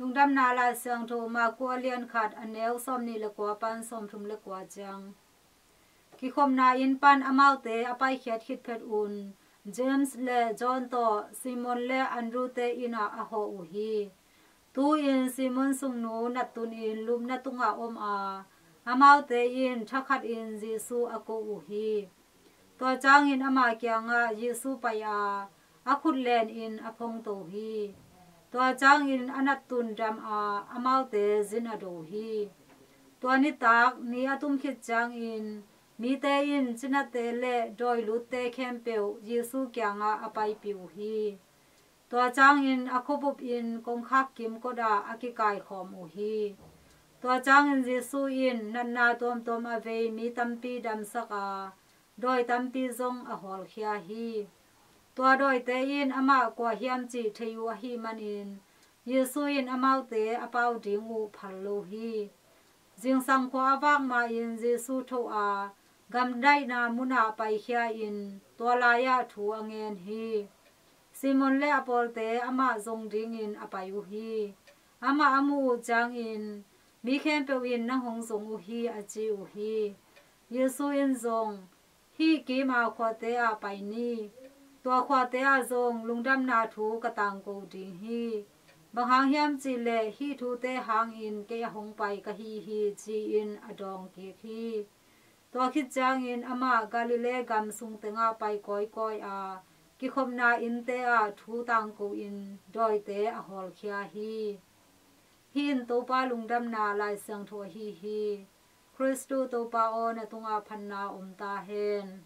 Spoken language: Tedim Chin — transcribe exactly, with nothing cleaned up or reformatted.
Lungdamna Lai Siangtho Marku a lian khat, a neu sawmnih le kua pan sawmthum le kua ciang. Kikhopna inn pan amaute a paikhiat khit phetun James le John tawh Simon le Andrew-te inn ah a hawh uh hi. Tu-in Simon sungnu nattunin lupna tungah om a, amaute in thakhatin Jesu a ko uh hi. Tua ciangin ama kiangah Jesu pai a, a khut lenin a phongto hi. Tua ciangin a nattun dam a, amaute zin a do hi. Tua nitak ni a tum khit ciangin mite in cinate le dawi lutte khempeuh Jesu kiangah a paipih uh hi. Tua ciangin a khuabupin kongkhak kimkot ah a kikaikhawm uh hi. Tua ciangin Jesu in natna tuamtuam a vei mi tampi damsak a, dawi tampi zong a hawlkhia hi. Tua dawite in amah kua hiam cih thei uh ahih manin Jesu in amaute a pau ding uh phal lo hi. Zingsang khua a vak ma-in Jesu tho a, gamdaihna munah paikhia-in tua lai-ah thu a ngen hi. Simon le a pawlte amah zong dingin a pai uh hi. Amah a muh uh ciangin, "Mi khempeuh in nang hong zong uh hi," a ci uh hi. Jesu in zong, "Hih kima khuate ah pai ni. Tua khuate ah zong lungdamna thu ka tangko ding hi. Bang hang hiam cihleh hih thute hangin kei a hong pai ka hi hi," ci-in a dawng kik hi. Tua khit ciangin amah Galilee gam sung tengah pai kawikawi a, kikhopna innte ah thu tangko-in dawite a hawlkhia hi. Hih in Topa lungdamna Lai Siangtho ahi hi. Khristu Topa aw, na tungah phatna om ta hen.